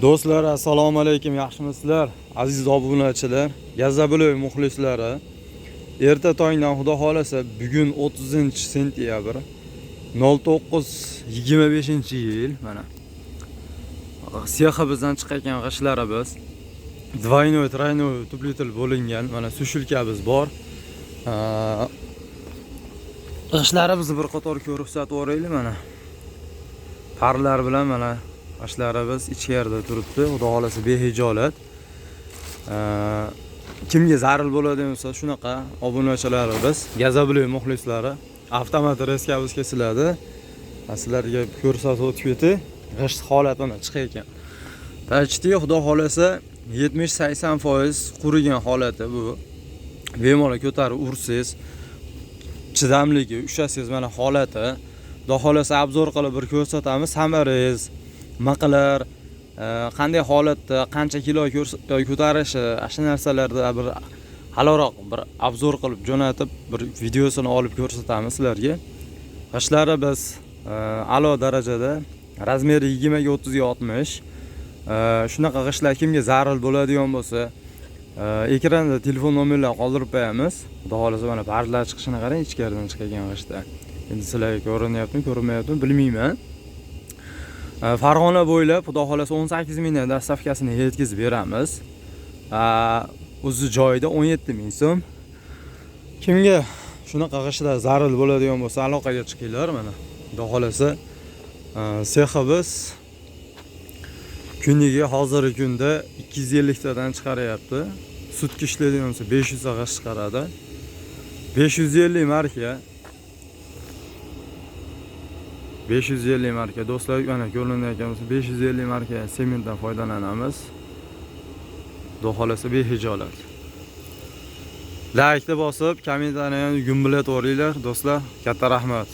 Do'stlar, assalomu alaykum, yaxshimisizlar? Aziz obunachilar, Gazabuloy muxlislari. Erta tongdan, xudo xolasa, bugun 30 sentyabr 09 25 yil, mana. Seximizdan chiqayotgan g'ishtlarimiz двойной, тройной утеплитель bo'lingan. Mana сушилка miz bor. G'ishtlarimizni bir qator ko'rsatib yuboraylik mana. Parlar bilan mana g'ishtlarimiz ichkarida turibdi. Xudo xolasa, behijolat. Kimga zarur bo'ladigan bo'lsa, shunaqa obunachilarimiz, Gazabuloy muxlislari, avtomat резка miz kesiladi. Sizlarga ko'rsatib o'tib ketay. G'isht holatini chiqayotgan. Почти, xudo xolasa, 70-80% qurigan holati bu. Bemalol ko'tarib ursangiz, chidamligi, ushlasangiz, mana holati. Xudo xolasa, обзор qilib bir ko'rsatamiz. Саморез, miqlar qanday holatda, qancha kilo ko'tarishi, shu narsalarda bir haloroq bir обзор qilib jo'natib, bir videosini olib ko'rsatamiz sizlarga. G'ishlari biz a'lo darajada, размер i 20 ga 30 ga 60. Shunaqa g'ishtlar kimga zarur bo'ladigan bo'lsa, ekranda telefon nomerlarini qoldirib qo'yamiz. Xudo xolasa, mana parlar chiqishini qarang, ichkaridan chiqadigan g'ishtda. Endi sizlarga ko'rinyaptimi, ko'rinmayaptimi, bilmayman. Farg'ona bo'ylab, xudo xolasa, 18 mingdan доставка sini yetkazib beramiz. O'zi joyida 17 ming so'm. Kimga shunaqa g'ishtlar zarur bo'ladigan bo'lsa, aloqaga chiqinglar mana. Xudo xolasa, seximiz kuniga hozirgi kunda 250 tadan chiqaryapti. Sutka ishlaydigan bo'lsa, 500 ta g'isht chiqaradi. 550 marka. 550 marka, do'stlar, mana ko'rinayotgan bo'lsa, 550 marka sementdan foydalanamiz. Xudo xolasa, behijolat. Laykni bosib, kommentariyani ham gumbillatib yuboringlar, do'stlar. Katta rahmat.